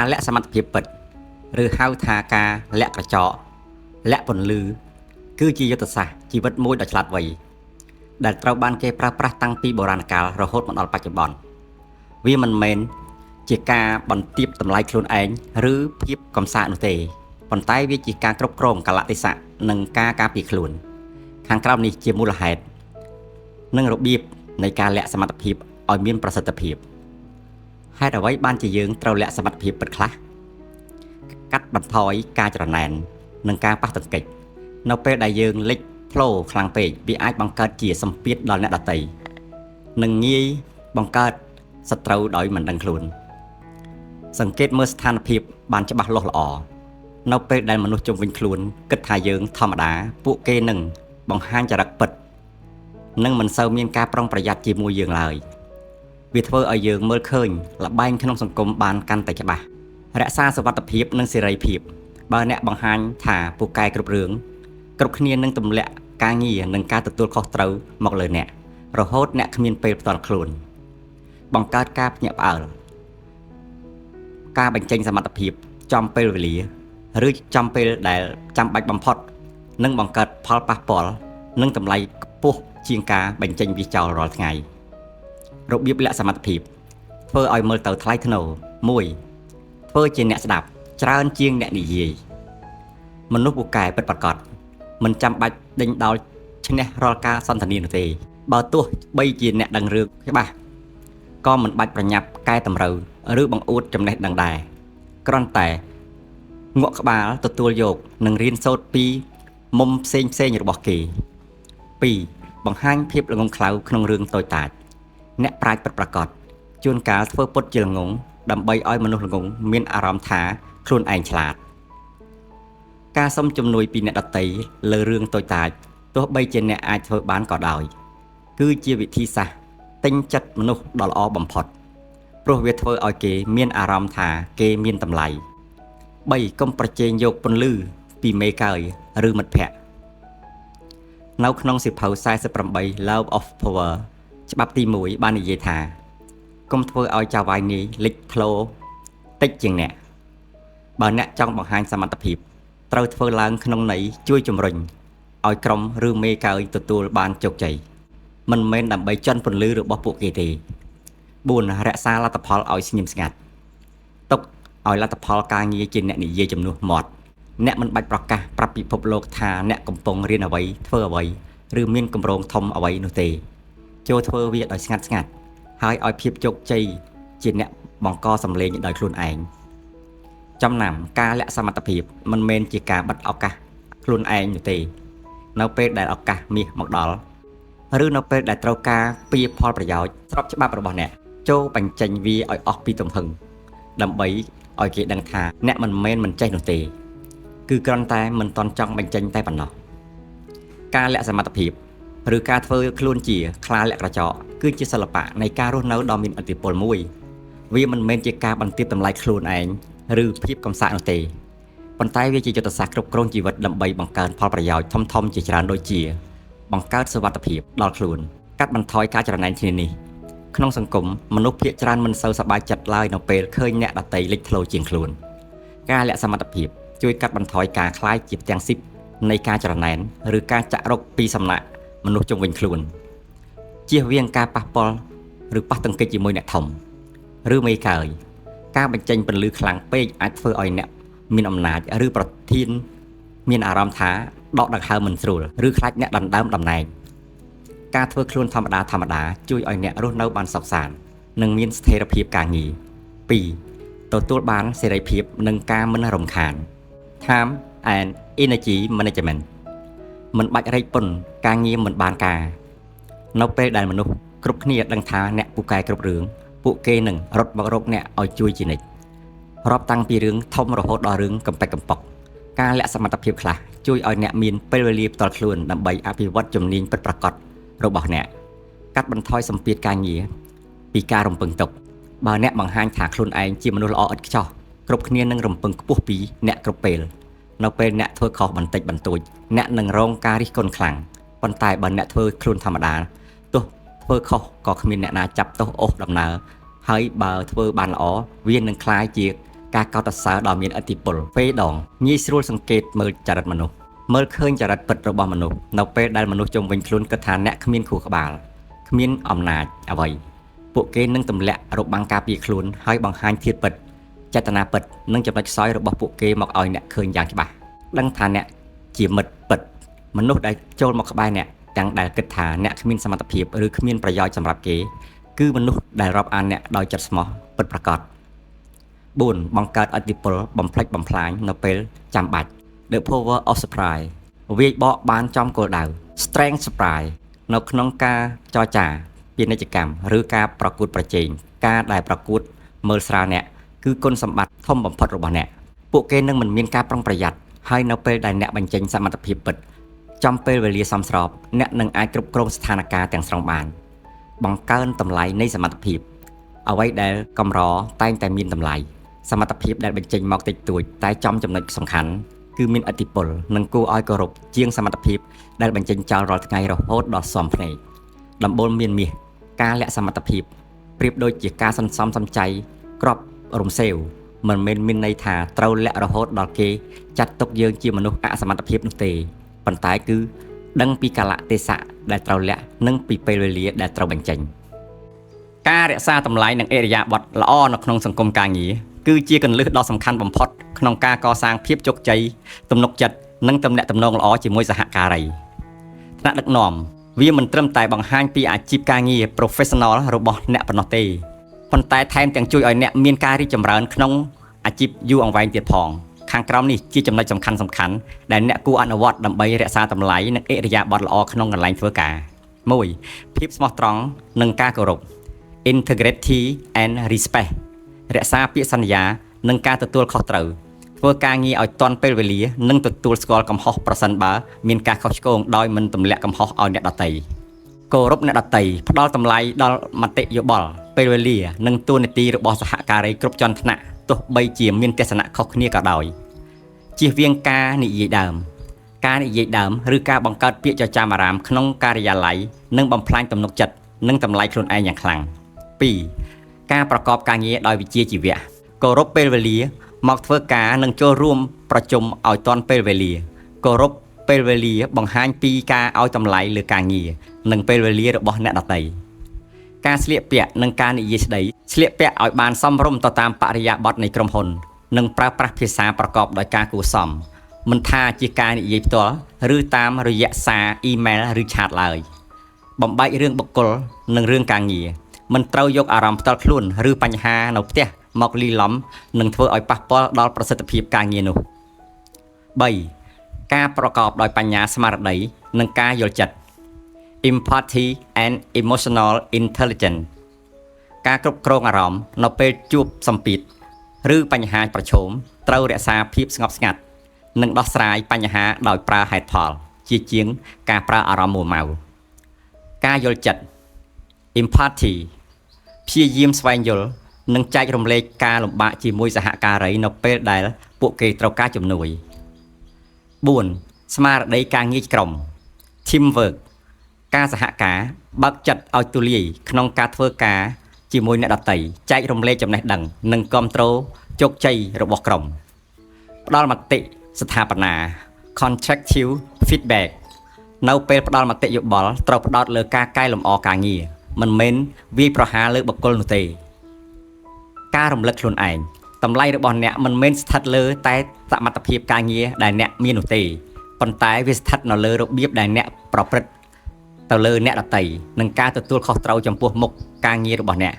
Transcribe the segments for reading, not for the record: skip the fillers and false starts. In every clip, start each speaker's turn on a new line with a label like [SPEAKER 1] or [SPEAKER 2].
[SPEAKER 1] ការលាក់សមត្ថភាពពិតឬហៅថាការលាក់ក្រចកលាក់ពន្លឺគឺជាយុទ្ធសាស្ត្រជីវិតមួយដ៏ឆ្លាតវៃដែលត្រូវបានគេប្រើប្រាស់តាំងពីបុរាណកាលរហូតមកដល់បច្ចុប្បន្នវាមិនមែនជាការបន្ទាបតម្លៃខ្លួនឯងឬភាពកំសាកនោះទេប៉ុន្តែវាជាការគ្រប់គ្រងកាលៈទេសៈនិងការការពារខ្លួនខាងក្រោមនេះជាមូលហេតុនិងរបៀបនៃការលាក់សមត្ថភាពឲ្យមានប្រសិទ្ធភាពហេតុអ្វីបានជាយើងត្រូវលាក់សមត្ថភាពពិតខ្លះកាត់បន្ថយការច្រណែននិងការប៉ះទង្គិចនៅពេលដែលយើងលេចធ្លោខ្លាំងពេកវាអាចបង្កើតជាសម្ពាធដល់អ្នកដទៃនិងងាយបង្កើតសត្រូវដោយមិនដឹងខ្លួនសង្កេតមើលស្ថានភាពបានច្បាស់លាស់ល្អនៅពេលដែលមនុស្សជុំវិញខ្លួនគិតថាយើងធម្មតាពួកគេនឹងបង្ហាញចរិតពិតនិងមិនសូវមានការប្រុងប្រយ័ត្នជាមួយយើងឡើយវាធ្វើឲ្យយើងមើលឃើញល្បែងក្នុងសង្គមបានកាន់តែច្បាស់រក្សាសុវត្ថិភាពនិងសេរីភាពបើអ្នកបង្ហាញថាពូកែគ្រប់រឿងគ្រប់គ្នានឹងទម្លាក់ការងារនិងការទទួលខុសត្រូវមកលើអ្នករហូតអ្នកគ្មានពេលផ្ទាល់ខ្លួនបង្កើតការភ្ញាក់ផ្អើលការបញ្ចេញសមត្ថភាពចំពេលវេលាឬចំពេលដែលចាំបាច់បំផុតនឹងបង្កើតផលប៉ះពាល់និងតម្លៃខ្ពស់ជាងការបញ្ចេញវាចោលរាល់ថ្ងៃរបៀបលាក់សមត្ថភាពធ្វើឲ្យមើលទៅថ្លៃថ្នូរ1ធ្វើជាអ្នកស្ដាប់ច្រើនជាងអ្នកនិយាយមនុស្សពូកែពិតប្រាកដមិនចាំបាច់ដេញដោលឈ្នះរាល់ការសន្ទនានោះទេបើទោះបីជាអ្នកដឹងរឿងច្បាស់ក៏មិនបាច់ប្រញាប់កែតម្រូវឬបង្អួតចំណេះដឹងដែរគ្រាន់តែងក់ក្បាលទទួលយកនិងរៀនសូត្រពីមុំផ្សេងផ្សេងរបស់គេ2បង្ហាញភាពល្ងង់ខ្លៅក្នុងរឿងតូចតាចអ្នកប្រាជ្ញពិតប្រាកដជួនកាលធ្វើពុតជាល្ងង់ដើម្បីឲ្យមនុស្សល្ងង់មានអារម្មណ៍ថាខ្លួនឯងឆ្លាតការសុំជំនួយពីអ្នកដទៃលើរឿងតូចតាចទោះបីជាអ្នកអាចធ្វើបានក៏ដោយគឺជាវិធីសាស្ត្រទិញចិត្តមនុស្សដ៏ល្អបំផុតព្រោះវាធ្វើឲ្យគេមានអារម្មណ៍ថាគេមានតម្លៃ3កុំប្រជែងយកពន្លឺពីមេកើយឬមិត្តភ័ក្តិនៅក្នុងសៀវភៅ48 Law of Power ច្បាប់ទី1បាននិយាយថាកុំធ្វើឲ្យចៅហ្វាយនាយលេចធ្លោតិចជាងអ្នកបើអ្នកចង់បង្ហាញសមត្ថភាពត្រូវធ្វើឡើងក្នុងន័យជួយជំរុញឲ្យក្រុមឬមេកើយទទួលបានជោគជ័យមិនមែនដើម្បីជន់ពន្លឺរបស់ពួកគេទេ4រក្សាលទ្ធផលឲ្យស្ងៀមស្ងាត់ទុកឲ្យលទ្ធផលការងារជាអ្នកនិយាយជំនួសមាត់អ្នកមិនបាច់ប្រកាសប្រាប់ពិភពលោកថាអ្នកកំពុងរៀនអ្វីធ្វើអ្វីឬមានគម្រោងធំអ្វីនោះទេចូលធ្វើវាដោយស្ងាត់ស្ងាត់ហើយឲ្យភាពជោគជ័យជាអ្នកបង្កសម្លេងដោយខ្លួនឯងចំណាំការលាក់សមត្ថភាពមិនមែនជាការបិទឱកាសខ្លួនឯងនោះទេនៅពេលដែលឱកាសមាសមកដល់ឬនៅពេលដែលត្រូវការពៀផលប្រយោជន៍ស្របច្បាប់របស់អ្នកចូលបញ្ចេញវាឲ្យអស់ពីទំហឹងដើម្បីឲ្យគេដឹងថាអ្នកមិនមែនមិនចេះនោះទេគឺគ្រាន់តែមិនតន់ចង់បញ្ចេញតែប៉ុណ្ណោះការលាក់សមត្ថភាពឬការធ្វើខ្លួនជាខ្លាលាក់ក្រចកគឺជាសិល្បៈនៃការរស់នៅដ៏មានឥទ្ធិពលមួយវាមិនមែនជាការបន្ទាបតម្លៃខ្លួនឯងឬភាពកំសាកនោះទេប៉ុន្តែវាជាយុទ្ធសាស្ត្រគ្រប់គ្រងជីវិតដើម្បីបង្កើនផលប្រយោជន៍ធំៗជាច្រើនដូចជាបង្កើតសុវត្ថិភាពដល់ខ្លួនកាត់បន្ថយការច្រណែនគ្នានេះក្នុងសង្គមមនុស្សភាគច្រើនមិនសូវសប្បាយចិត្តឡើយនៅពេលឃើញអ្នកដទៃលេចធ្លោជាងខ្លួនការលាក់សមត្ថភាពជួយកាត់បន្ថយការក្លាយជាផ្ទាំងស៊ីបនៃការច្រណែនឬការចាក់រុកពីសំណាក់មនុស្សជុំវិញខ្លួនជៀសវាងការប៉ះពាល់ឬប៉ះទង្គិចជាមួយអ្នកធំឬមេកើយការបញ្ចេញពន្លឺខ្លាំងពេកអាចធ្វើឲ្យអ្នកមានអំណាចឬប្រធានមានអារម្មណ៍ថាដកដង្ហើមមិនស្រួលឬខ្លាចអ្នកដណ្ដើមតំណែងការធ្វើខ្លួនធម្មតាធម្មតាជួយឲ្យអ្នករស់នៅបានសុខសាន្តនិងមានស្ថិរភាពការងារ2ទទួលបានសេរីភាពនិងការមិនរំខាន Time and Energy Management មិនបាច់រែកពុនការងារមិនបានការនៅពេលដែលមនុស្សគ្រប់គ្នាដឹងថាអ្នកពូកែគ្រប់រឿងពួកគេនឹងរត់មករកអ្នកឲ្យជួយជានិច្ចរាប់តាំងពីរឿងធំរហូតដល់រឿងកំប៉ិកកំប៉ុកការលាក់សមត្ថភាពខ្លះជួយឲ្យអ្នកមានពេលវេលាផ្ទាល់ខ្លួនដើម្បីអភិវឌ្ឍជំនាញពិតប្រាកដរបស់អ្នកកាត់បន្ថយសម្ពាធការងារពីការរំពឹងទុកបើអ្នកបង្ហាញថាខ្លួនឯងជាមនុស្សល្អឥតខ្ចោះគ្រប់គ្នានឹងរំពឹងខ្ពស់ពីអ្នកគ្រប់ពេលនៅពេលអ្នកធ្វើខុសបន្តិចបន្តួចអ្នកនឹងរងការរិះគន់ខ្លាំងប៉ុន្តែបើអ្នកធ្វើខ្លួនធម្មតាទោះធ្វើខុសក៏គ្មានអ្នកណាចាប់ទោសអូសដំណើរហើយបើធ្វើបានល្អវានឹងក្លាយជា ការកោតសរសើរដ៏មានឥទ្ធិពលទ្វេដងងាយស្រួលសង្កេតមើលចរិតមនុស្សមើលឃើញចរិតពិតរបស់មនុស្សនៅពេលដែលមនុស្សជុំវិញខ្លួនគិតថាអ្នកគ្មានខួរក្បាលគ្មានអំណាចអ្វីពួកគេនឹងទម្លាក់របាំងការពារខ្លួនហើយបង្ហាញធាតុពិតចេតនាពិតនិងចំណុចខ្សោយរបស់ពួកគេមកឲ្យអ្នកឃើញយ៉ាងច្បាស់ដឹងថាអ្នកជាមិត្តពិតមនុស្សដែលចូលមកក្បែរអ្នកទាំងដែលគិតថាអ្នកគ្មានសមត្ថភាពឬគ្មានប្រយោជន៍សម្រាប់គេគឺមនុស្សដែលរាប់អានអ្នកដោយចិត្តស្មោះពិតប្រាកដ4បង្កើតឥទ្ធិពលបំផ្លិចបំផ្លាញនៅពេលចាំបាច់ The power of surprise វាយបកបានចំគោលដៅ Strength surprise នៅក្នុងការចរចាពាណិជ្ជកម្មឬការប្រកួតប្រជែងការដែលប្រកួតមើលស្រាលអ្នកគឺគុណសម្បត្តិធំបំផុតរបស់អ្នកពួកគេនឹងមិនមានការប្រុងប្រយ័ត្នហើយនៅពេលដែលអ្នកបញ្ចេញសមត្ថភាពពិតចំពេលវេលាសមស្របអ្នកនឹងអាចគ្រប់គ្រងស្ថានភាពទាំងស្រុងបានបង្កើនតម្លៃនៃសមត្ថភាពអ្វីដែលកម្រតែងតែមានតម្លៃសមត្ថភាពដែលបញ្ចេញមកតិចតួចតែចំចំណុចសំខាន់គឺមានឥទ្ធិពលនិងគួរឲ្យគោរពជាងសមត្ថភាពដែលបញ្ចេញចោលរាល់ថ្ងៃរហូតដល់ស៊ាំភ្នែកដំបូលមានមាសការលាក់សមត្ថភាពប្រៀបដូចជាការសន្សំសំចៃក្របរំសេវមិនមែនមានន័យថាត្រូវលាក់រហូតដល់គេចាត់ទុកយើងជាមនុស្សអសមត្ថភាពនោះទេប៉ុន្តែគឺដឹងពីកាលៈទេសៈដែលត្រូវលាក់និងពីពេលវេលាដែលត្រូវបញ្ចេញការរក្សាតម្លៃនិងឥរិយាបថល្អនៅក្នុងសង្គមការងារគឺជាគន្លឹះដ៏សំខាន់បំផុតក្នុងការកសាងភាពជោគជ័យទំនុកចិត្តនិងទំនាក់ទំនងល្អជាមួយសហការីថ្នាក់ដឹកនាំវាមិនត្រឹមតែបង្ហាញពីអាជីពការងារ professional របស់អ្នកប៉ុណ្ណោះទេប៉ុន្តែថែមទាំងជួយឲ្យអ្នកមានការរីកចម្រើនក្នុងអាជីពយូរអង្វែងទៀតផងខាងក្រោមនេះជាចំណុចសំខាន់សំខាន់ដែលអ្នកគួរអនុវត្តដើម្បីរក្សាតម្លៃនិងឥរិយាបថល្អក្នុងកន្លែងធ្វើការ1ភាពស្មោះត្រង់និងការគោរព Integrity and respect រក្សាពាក្យសន្យានិងការទទួលខុសត្រូវធ្វើការងារឲ្យទាន់ពេលវេលានិងទទួលស្គាល់កំហុសប្រសិនបើមានការខុសឆ្គងដោយមិនទម្លាក់កំហុសឲ្យអ្នកដទៃគោរពអ្នកដទៃផ្ដល់តម្លៃដល់មតិយោបល់ពេលវេលានិងតួនាទីរបស់សហការីគ្រប់ជាន់ថ្នាក់ទោះបីជាមានទស្សនៈខុសគ្នាក៏ដោយជៀសវាងការនិយាយដើមការនិយាយដើមឬការបង្កើតពាក្យចចាមអារ៉ាមក្នុងការិយាល័យនិងបំផ្លាញទំនុកចិត្តនិងតម្លៃខ្លួនឯងយ៉ាងខ្លាំង2ការប្រកបការងារដោយវិជ្ជាជីវៈគោរពពេលវេលាមកធ្វើការនិងចូលរួមប្រជុំឲ្យទាន់ពេលវេលាគោរពពេលវេលាបង្ហាញពីការឲ្យតម្លៃលើការងារនិងពេលវេលារបស់អ្នកដទៃការស្លៀកពាក់និងការនិយាយស្ដីស្លៀកពាក់ឲ្យបានសមរម្យទៅតាមបរិយាបថនៃក្រុមហ៊ុននិងប្រើប្រាស់ភាសាប្រកបដោយការគួរសមមិនថាជាការនិយាយផ្ទាល់ឬតាមរយៈសារអ៊ីមែលឬឆាតឡើយបំបែករឿងបុគ្គលនិងរឿងការងារមិនត្រូវយកអារម្មណ៍ផ្ទាល់ខ្លួនឬបញ្ហានៅផ្ទះមកលីឡំនិងធ្វើឲ្យប៉ះពាល់ដល់ប្រសិទ្ធភាពការងារនោះ3ការប្រកបដោយបញ្ញាស្មារតីនិងការយល់ចិត្ត Empathy and emotional intelligence ការគ្រប់គ្រងអារម្មណ៍នៅពេលជួបសម្ពាធឬបញ្ហាប្រឈមត្រូវរក្សាភាពស្ងប់ស្ងាត់និងដោះស្រាយបញ្ហាដោយប្រើហេតុផលជាជាងការប្រើអារម្មណ៍មួម៉ៅការយល់ចិត្ត Empathy ព្យាយាមស្វែងយល់និងចែករំលែកការលំបាកជាមួយសហការីនៅពេលដែលពួកគេត្រូវការជំនួយ4ស្មារតីការងារក្រុម Teamwork ការសហការបើកចិត្តឲ្យទូលាយក្នុងការធ្វើការជាមួយអ្នកដទៃចែករំលែកចំណេះដឹងនិងគ្រប់គ្រងជោគជ័យរបស់ក្រុមផ្ដល់មតិស្ថាបនា constructive feedback នៅពេលផ្ដល់មតិយោបល់ត្រូវផ្ដោតលើការកែលម្អការងារមិនមែនវាយប្រហារលើបុគ្គលនោះទេការរំលឹកខ្លួនឯងតម្លៃរបស់អ្នកមិនមែនស្ថិតលើតែសមត្ថភាពការងារដែលអ្នកមាននោះទេប៉ុន្តែវាស្ថិតនៅលើរបៀបដែលអ្នកប្រព្រឹត្តទៅលើអ្នកដទៃនិងការទទួលខុសត្រូវចំពោះមុខការងាររបស់អ្នក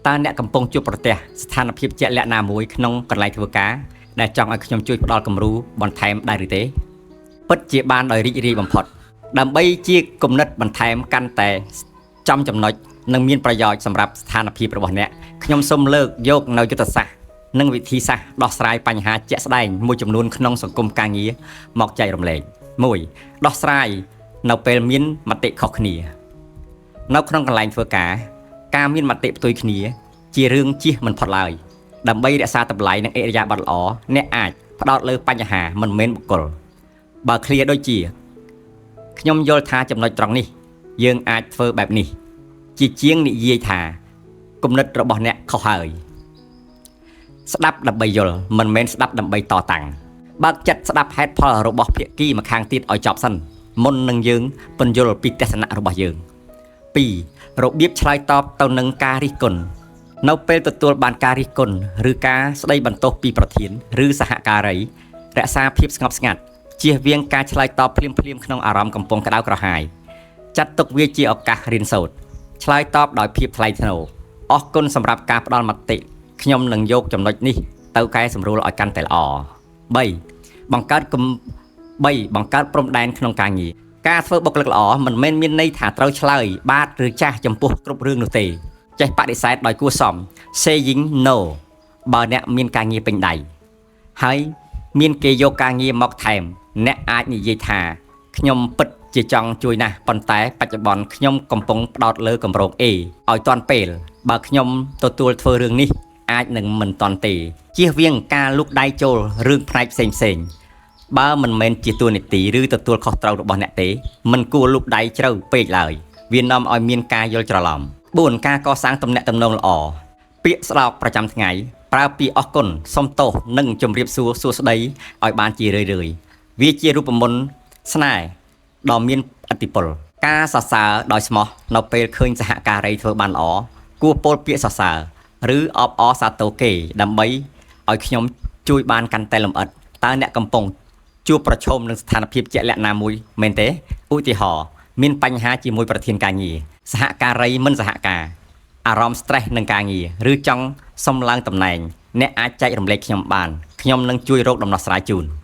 [SPEAKER 1] តើអ្នកកំពុងជួបប្រទះស្ថានភាពជាក់លាក់ណាមួយក្នុងកន្លែងធ្វើការដែលចង់ឲ្យខ្ញុំជួយផ្ដល់គំរូបន្ថែមដែរឬទេពិតជាបានដោយរីករាយបំផុតដើម្បីជាគំនិតបន្ថែមកាន់តែចំចំណុចនិងមានប្រយោជន៍សម្រាប់ស្ថានភាពរបស់អ្នកខ្ញុំសូមលើកយកនៅយុទ្ធសាស្ត្រនិងវិធីសាស្ត្រដោះស្រាយបញ្ហាជាក់ស្ដែងមួយចំនួនក្នុងសង្គមការងារមកចែករំលែក1ដោះស្រាយនៅពេលមានមតិខុសគ្នានៅក្នុងកន្លែងធ្វើការការមានមតិផ្ទុយគ្នាជារឿងជៀសមិនផុតឡើយដើម្បីរក្សាតម្លៃនិងឥរិយាបថល្អអ្នកអាចផ្ដោតលើបញ្ហាមិនមែនបុគ្គលបើឃ្លាដូចជាខ្ញុំយល់ថាចំណុចត្រង់នេះយើងអាចធ្វើបែបនេះជាជាងនិយាយថាគំនិតរបស់អ្នកខុសហើយ ស្ដាប់ដើម្បីយល់មិនមែនស្ដាប់ដើម្បីតតាំងបើកចិត្តស្ដាប់ហេតុផលរបស់ភាគីម្ខាងទៀតឲ្យចប់សិនមុននឹងយើងពន្យល់ពីទស្សនៈរបស់យើង2របៀបឆ្លើយតបទៅនឹងការរិះគន់នៅពេលទទួលបានការរិះគន់ឬការស្ដីបន្ទោសពីប្រធានឬសហការីរក្សាភាពស្ងប់ស្ងាត់ជៀសវាងការឆ្លើយតបភ្លាមៗក្នុងអារម្មណ៍កំពុងក្តៅក្រហាយចាត់ទុកវាជាឱកាសរៀនសូត្រឆ្លើយតបដោយភាពថ្លៃថ្នូរអរគុណសម្រាប់ការផ្ដល់មតិខ្ញុំនឹងយកចំណុចនេះទៅកែសម្រួលឲ្យកាន់តែល្អ3បង្កើតគំ3បង្កើតព្រំដែនក្នុងការងារការធ្វើបុគ្គលិកល្អមិនមែនមានន័យថាត្រូវឆ្លើយបាទឬចាស់ចំពោះគ្រប់រឿងនោះទេចេះបដិសេធដោយគួរសម saying no បើអ្នកមានការងារពេញដៃហើយមានគេយកការងារមកថែមអ្នកអាចនិយាយថាខ្ញុំពិតជាចង់ជួយណាស់ប៉ុន្តែបច្ចុប្បន្នខ្ញុំកំពុងផ្ដោតលើគម្រោង A ឲ្យទាន់ពេលបើខ្ញុំទទួលធ្វើរឿងនេះអាចនឹងមិនទាន់ទេជៀសវាងការលូកដៃចូលរឿងផ្នែកផ្សេងផ្សេងៗបើមិនមែនជាតួនាទីឬទទួលខុសត្រូវរបស់អ្នកទេមិនគួរលូកដៃជ្រៅពេកឡើយវានាំឲ្យមានការយល់ច្រឡំ4ការកសាងទំនាក់ទំនងល្អពាក្យស្លោកប្រចាំថ្ងៃប្រើពាក្យអរគុណសុំទោសនិងជម្រាបសួរសួស្តីឲ្យបានជារឿយៗវាជារូបមន្តស្នេហ៍ដ៏មានឥទ្ធិពលការសរសើរដោយស្មោះនៅពេលឃើញសហការីធ្វើបានល្អគួរពោលពាក្យសរសើរឬអបអរសាទរគេដើម្បីឲ្យខ្ញុំជួយបានកាន់តែលម្អិតតើអ្នកកំពុងជួបប្រឈមនឹងស្ថានភាពជាក់លាក់ណាមួយមែនទេឧទាហរណ៍មានបញ្ហាជាមួយប្រធានការងារសហការីមិនសហការអារម្មណ៍ stress នឹងការងារឬចង់សុំឡើងតំណែងអ្នកអាចចែករំលែកខ្ញុំបានខ្ញុំនឹងជួយរកដំណោះស្រាយជូន។